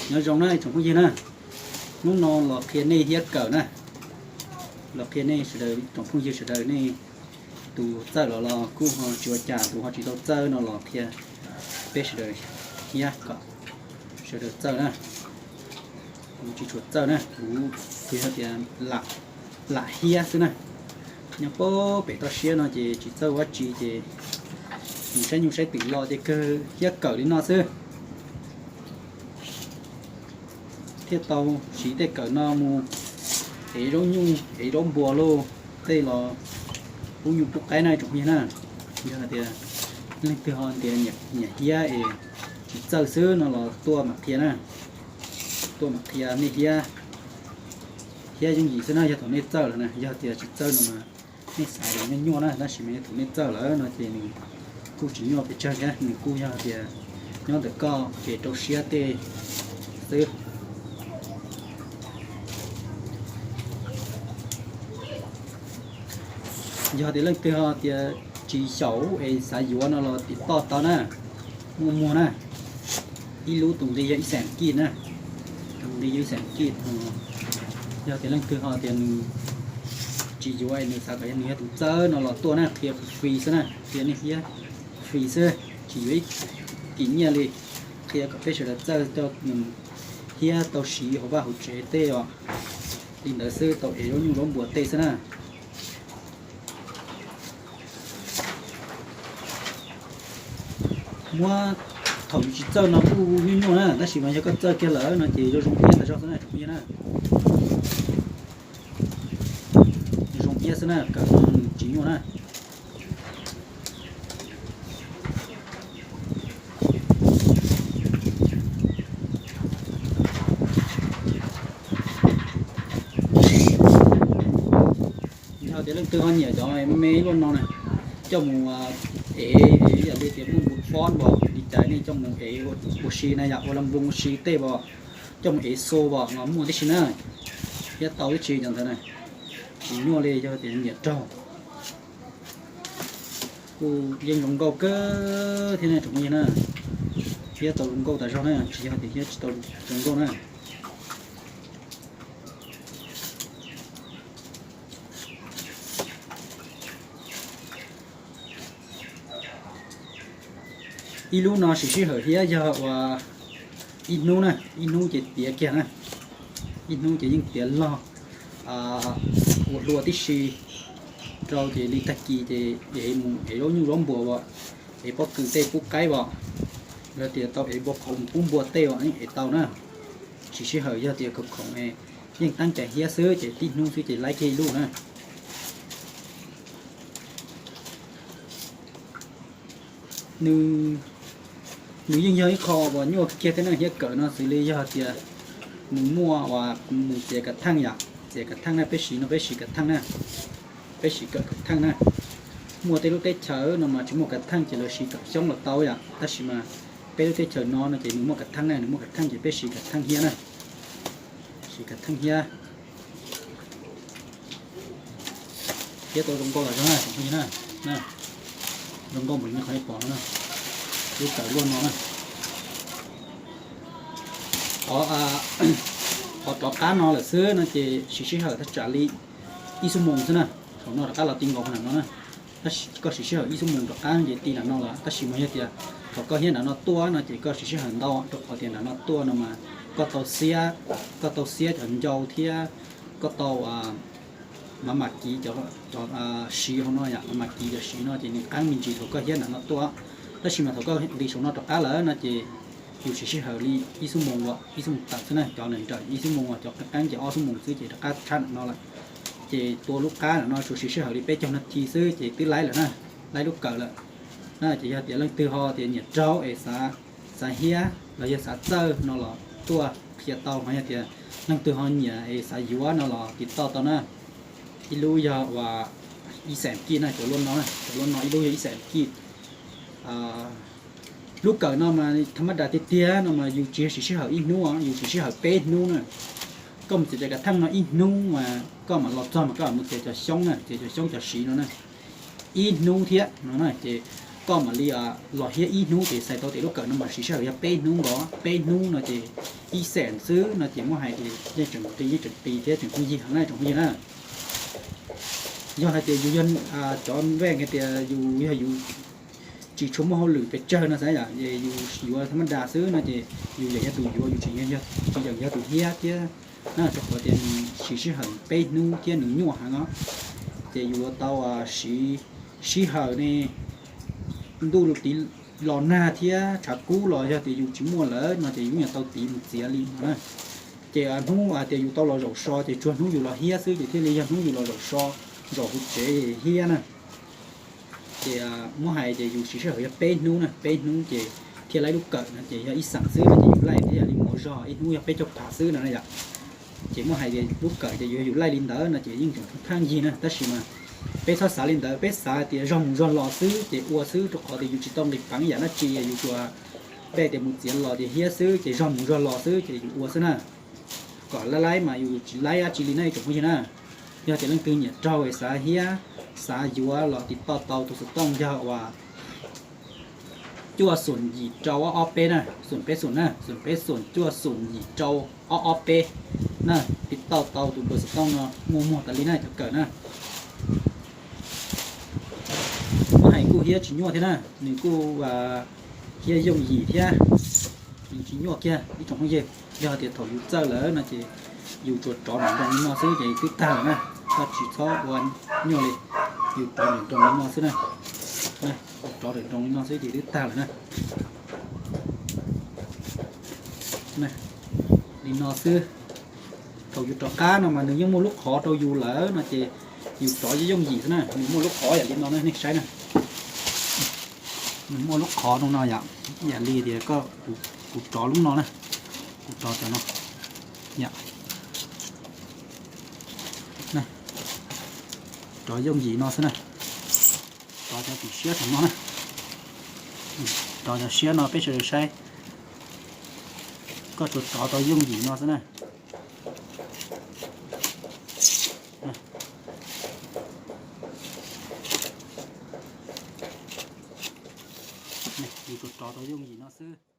Nyob zoo na tsoom phooj ywg na, hnub no los qhia nej hiab kawm na, los qhia nej sawv daws tsoom phooj ywg sawv daws nej tus txawj los los kuj ho tsis ua cas, tus ho tsis tau txawj no los qhia peb sawv daws hiab kom sawv daws txawj na. Kuv tsis tshua txawj na, kuv tsuas yog tias lam hiab xwb na. Nyob pem toj siab no ces tsis txawj ua dab tsi ces mus saib nyuj saib twm los ces kawg hiab kawm li no xwb. Thiaj tau siv tej kawm no mus ev zaub nyuj ev zaub npua lauj, tej los pub nyuj pub qaib na tsoom phooj ywg na. Yog hais tias leej twg ho tias nyiam hiab es tsis txawj xwb no los tuaj mam qhia na, tuaj mam qhia nej hiab, hiab yooj yim xwb na. Yog thaum nej txawj lawm na, yog tias tsis txawj no mas nej xav tias nyuaj nyuaj na, tab sis mas yog thaum nej txawj lawm no ces nws kuj tsis nyuaj pes tsawg thiab, nws kuj yog tias nyob ntawm koj kev rau siab tej xwb. Yog tias leej twg ho tias tsis xyaum es xav yuav no los tim toj tau na, muaj muag na. Ib lub tus nqi yog ib xees kij na, tus nqi yog ib xees kij. Yog tias leej twg ho tias nws tsis yuav es nws xav kom yog nws yog tus txawj no los tuaj na, qhia free xwb na, qhia nej hiab free xwb, tsis yuav ib kim nyiaj li. Qhia kom peb sawv daws txawj coj nws hiab tau siv hauv vaj hauv tsev tej os. Li ntawd xwb, tau ev zaub nyuj zaub npua tej xwb na. Muab thaum yus tsis txawj no kuj nyuaj nyuaj na, tab sis mas yog koj txawj kiag lawm no ces zoo zoo hiab tas zog xwb na tsoom phooj ywg na. Zoo hiab xwb na, kawm no nws tsis nyuaj na. Yog tias leej twg ho nyiam cov me me luaj no na, coj mus ev, yam li tias muaj npus fob npos li cas nej coj mus ev ua si na, yam ua la npoo ua si tej os, coj mus ev xo os los muaj tib si na, thiab tau tib si cov ntawd na. Tsis nyuaj li yog tias nyiam raug. Kuj yeej zoo nkauj kawg thiab ne tsoom phooj ywg na, thiab tau zoo nkauj tas zog na, tsis yog tias thiab tsis tau zoo nkauj na. Ib lub no siv sij hawm thiab yog uas ib hnub na, ib hnub ces tiav kiag na, ib hnub ces yeej tiav log ua hlua tib si rau ces li tag kis ces ev mus ev zaub nyuj zaub npua as, ev pob kws tej pub qaib as, los tias tau ev npua qhauv mus pub npua tej as yeej ev tau na. Siv sij hawm yog tias khoom khoom yeej teeb cai hiab xwb ces tib hnub xwb ces laib kiag ib lub na. Nws yeej yog ib qho uas nyuaj kiag thiab na, hiab kawm no xws li yog tias nws muaj uas mus txiav kav theej yom, txiav kav theej na, peb siv no peb siv kav theej na, peb siv kawm kav theej na. Muaj tej lub teb chaws no mas tsis muaj kav theej ces lawv siv kawm xyoob los tau yom, tab sis mas peb lub teb chaws no no ces nws muaj kav theej na, nws muaj kav theej ces peb siv kav theej hiab na, siv kav theej hiab. Thiab tau zoo nkauj tas zog na tsoom phooj ywg na, zoo nkauj npaum li qhov nej pom no na, lub kawm luaj no na. Qhov, qhov rov qab no lawm xwb no ces siv sij hawm thaj tsam li ib xuab moos xwb na. Thaum no rov qab los ti nkaus nram no na, tab sis koj siv sij hawm ib xuab moos rov qab ces ti nram no lawm, tab sis mas yog tias thaum koj hiab nram no tuaj no ces koj siv sij hawm ntau rau qhov tias nram no tuaj no mas koj tau xiab, koj tau xiab cov ncau thiab koj tau mam mam kiv cov siv hauv no yom, mam mam kiv cov siv no ces nws qeeb me ntsis thaum koj hiab nram no tuaj. Tab sis mas thaum koj nqis saum no rov qab lawm no ces yus siv sij hawm li ib xuab moos, ib xuab moos tawm xwb na, cov nrawm nrawm ib xuab moos, cov qeeb qeeb ces ob xuab moos xwb ces rov qab tshab nram no lawm. Ces tua lub qab nram no tsuas siv sij hawm li peb caug nas this xwb ces twb laib lawm na, laib lub kawm lawm na. Ces yog tias leej twg ho tias nyiam raug es xav hiab los yog xav txawj no los tuaj qhia tau, ho yog tias leej twg ho nyiam es xav yuav no los tiv toj tau na. Ib lub yog uas ib xees kij na, cov luaj no, cov luaj no ib lub yog ib xees kij. Lub kawm no mas tha mab das tiag tiag no mas yus tsis yog siv sij hawm ib hnub, yus siv sij hawm peb hnub na. Koj mus txiav cov kav theej no ib hnub mas koj mam los txog mas koj mam mus txiav cov xyoob na, txiav cov xyoob cov siv no na. Ib hnub thiab no na ces koj mam li los hiab ib hnub ces xais tau tias lub kawm no mas siv sij hawm yog peb hnub nkaus, peb hnub no ces ib xees xwb no ces muab hais tias yeej tseem qis, yeej tseem qis thiab tseem phooj ywg heev na tsoom phooj ywg na. Yog hais tias yus yog cov npej hais tias yus yog yus tsis tshua muaj hauj lwm pes tsawg no xav yom, es yus yuav thaj mab das xwb no ces yus yeem yog tus yuav, yus tsis yeem yog tus hiab thiab na, rau qhov tias nws siv sij hawm peb hnub thiab nws nyuaj heev os. Ces yus yuav tau siv sij hawm ne, ntuj tiv los nag thiab tshav kub los yog tias yus tsis muaj lawm no ces yus yeej yuav tau tiv mus txiav li no na. Ces hnub hais tias yus tau los zaum so ces tsuas hnub yus los hiab xwb ces thiaj li yog hnub yus los zaum so, zaum hauv tsev hiab na. Ces muab hais tias yus siv sij hawm yog peb hnub na, peb hnub ces thiaj laib lub kawm no ces yog ib xees xwb no ces yus laij thiab yam li mov zog ib hnub yog peb caug phav xwb no na yom. Ces muab hais tias lub kawm ces yus, yus laij li ntawd no ces yeej tseem pheej yig na, tab sis mas peb txhob xav li ntawd, peb xav tias zog mus zog los xwb ces ua xwb, rau qhov tias yus tsis tau nqis peev yam dab tsi, yus tsuas npej tias mus txiav los ces hiab xwb ces zog mus zog los xwb ces yus ua xwb na. Kom laib laib mas yus tsis laib dab tsi li na ib tsoom phooj ywg na. Yog tias leej twg nyiam raug es xav hiab, xav yuav los tiv tauj tau tus xov tooj yog uas cuaj xoom yim rau ob ob peb na, xoom peb xoom na, xoom peb xoom cuaj xoom yim rau ob ob peb na, tiv tauj tau tus npawb xov tooj no muaj muag tas li na cov kawm na. Muab hais kuj hiab tsis nyuaj thiab na, nws kuj hiab yooj yim thiab, nws tsis nyuaj kiag ib tsoom phooj ywg. Yog tias thaum yus txawj lawm no ces yus tsuas rov nroos li no xwb ces twb tag lawm na, koj tsis txhob ua nyuaj li, yus rov nroos li no xwb na, rov nroos li no xwb ces twb tag lawm na. Li no xwb. Thaum yus rov qab no mas nws yeej muaj lub qhov rau yus lawm no ces yus rov yooj yim xwb na, nws muaj lub qhov yam li no na nej saib na. Nws muaj lub qhov no no yom, yam li tias koj, kuv rov lub no na, kuv rov cov no, yom, rov yooj yim no xwb na. Rov cov tim siab thaum no na, rov cov siab no peb sawv daws saib, koj tsuas rov tau yooj yim no xwb na. Yus tsuas rov tau yooj yim no xwb.